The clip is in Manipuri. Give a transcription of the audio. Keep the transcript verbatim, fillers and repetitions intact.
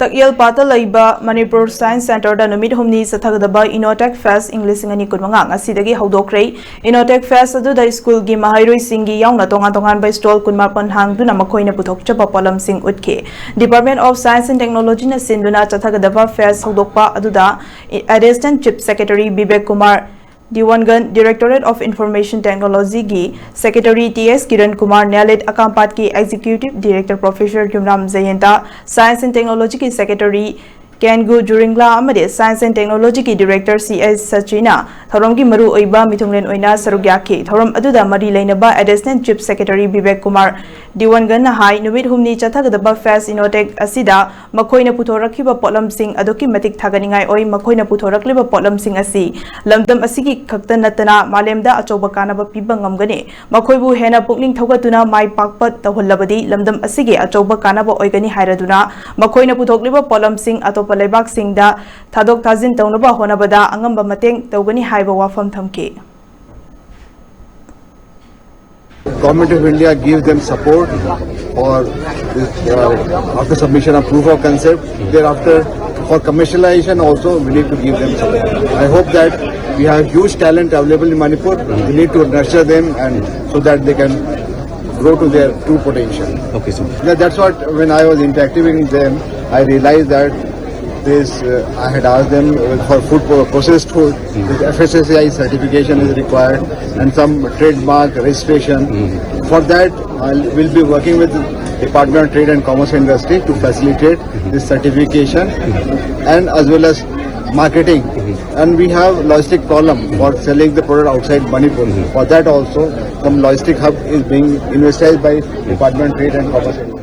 ꯇꯛꯌꯦꯜ ꯄꯥꯠꯇ ꯂꯩꯕ ꯃꯅꯤꯄꯨꯔ ꯁꯥꯏꯟꯁ ꯁꯦꯟꯇꯔꯗ ꯅꯨꯃꯤꯠ ꯍꯨꯝꯅꯤ ꯆꯠꯊꯒꯗꯕ ꯏꯅꯣꯇꯦꯛ ꯐꯦꯁ ꯏꯪ ꯂꯤꯁꯤꯡ ꯑꯅꯤ ꯀꯨꯟꯃꯉꯥ ꯉꯁꯤꯗꯒꯤ ꯍꯧꯗꯣꯛꯈ꯭ꯔꯦ꯫ ꯏꯅꯣꯇꯦꯛ ꯐꯦꯁ ꯑꯗꯨꯗ ꯁ꯭ꯀꯨꯜꯒꯤ ꯃꯍꯩꯔꯣꯏꯁꯤꯡꯒꯤ ꯌꯥꯎꯅ ꯇꯣꯉꯥꯟ ꯇꯣꯉꯥꯟꯕ ꯁ꯭ꯇꯣꯜ ꯀꯨꯟꯃꯥꯄꯟ ꯍꯥꯡꯗꯨꯅ ꯃꯈꯣꯏꯅ ꯄꯨꯊꯣꯛꯆꯕ ꯄꯣꯠꯂꯝꯁꯤꯡ ꯎꯠꯈꯤ꯫ Department of Science and Technologyꯅ ꯁꯤꯟꯗꯨꯅ ꯆꯠꯊꯒꯗꯕ ꯐꯦꯁ ꯍꯧꯗꯣꯛꯄ ꯑꯗꯨꯗ Assistant Chief Secretary Bibek Kumar Dewangan, Directorate of Information Technologyꯒꯤ Secretary T S Kiran Kumar, NIELIT ꯑꯀꯥꯝꯄꯥꯠꯀꯤ Executive Director Professor Yumnam Jayanta, Science and Technologyꯒꯤ Secretary ꯀꯦꯟꯒꯨ ꯖꯨꯔꯤꯡꯂꯥ ꯑꯃꯗꯤ Science and Technologyꯒꯤ Director C S ꯁꯆꯤꯅ ꯊꯧꯔꯝꯒꯤ ꯃꯔꯨꯑꯣꯏꯕ ꯃꯤꯊꯨꯡꯂꯦꯟ ꯑꯣꯏꯅ ꯁꯔꯨꯛ ꯌꯥꯈꯤ꯫ ꯊꯧꯔꯝ ꯑꯗꯨꯗ ꯃꯔꯤ ꯂꯩꯅꯕ Assistant Chief Secretary Bibek Kumar ꯗꯤꯋꯟꯒꯟꯅ ꯍꯥꯏ, ꯅꯨꯃꯤꯠ ꯍꯨꯝꯅꯤ ꯆꯠꯊꯒꯗꯕ ꯐꯦꯁ ꯏꯅꯣꯇꯦꯛ ꯑꯁꯤꯗ ꯃꯈꯣꯏꯅ ꯄꯨꯊꯣꯔꯛꯈꯤꯕ ꯄꯣꯠꯂꯝꯁꯤꯡ ꯑꯗꯨꯛꯀꯤ ꯃꯇꯤꯛ ꯊꯥꯒꯠꯅꯤꯡꯉꯥꯏ ꯑꯣꯏ꯫ ꯃꯈꯣꯏꯅ ꯄꯨꯊꯣꯔꯛꯂꯤꯕ ꯄꯣꯠꯂꯝꯁꯤꯡ ꯑꯁꯤ ꯂꯝꯗꯝ ꯑꯁꯤꯒꯤ ꯈꯛꯇ ꯅꯠꯇꯅ ꯃꯥꯂꯦꯝꯗ ꯑꯆꯧꯕ ꯀꯥꯟꯅꯕ ꯄꯤꯕ ꯉꯝꯒꯅꯤ꯫ ꯃꯈꯣꯏꯕꯨ ꯍꯦꯟꯅ ꯄꯨꯛꯅꯤꯡ ꯊꯧꯒꯠꯇꯨꯅ ꯃꯥꯏ ꯄꯥꯛꯄ ꯇꯧꯍꯜꯂꯕꯗꯤ ꯂꯝꯗꯝ ꯑꯁꯤꯒꯤ ꯑꯆꯧꯕ ꯀꯥꯟꯅꯕ ꯑꯣꯏꯒꯅꯤ ꯍꯥꯏꯔꯗꯨꯅ ꯃꯈꯣꯏꯅ ꯄꯨꯊꯣꯛꯂꯤꯕ ꯄꯣꯠꯂꯝꯁꯤꯡ ꯑꯇꯣꯞꯄ ꯂꯩꯕꯥꯛꯁꯤꯡꯗ ꯊꯥꯗꯣꯛ ꯊꯥꯖꯤꯟ ꯇꯧꯅꯕ ꯍꯣꯠꯅꯕꯗ ꯑꯉꯝꯕ ꯃꯇꯦꯡ ꯇꯧꯒꯅꯤ ꯍꯥꯏꯕ ꯋꯥꯐꯝ ꯊꯝꯈꯤ꯫ Government of India give them support for this, uh, after submission of proof of concept. Thereafter, for commercialization also, we need to give them support. I hope that we have huge talent available in Manipur. We need to nurture them and so that they can grow to their true potential. Okay, sir. That- That's what, when I was interacting with them, I realized that this, uh, I had asked them for food pro- processed food, this F S S A I certification is required and some trademark registration. For that, I will be working with Department of Trade and Commerce and Industry to facilitate this certification and as well as marketing. And we have logistic problem for selling the product outside Manipur. For that also, some logistic hub is being invested by Department of Trade and Commerce and Industry.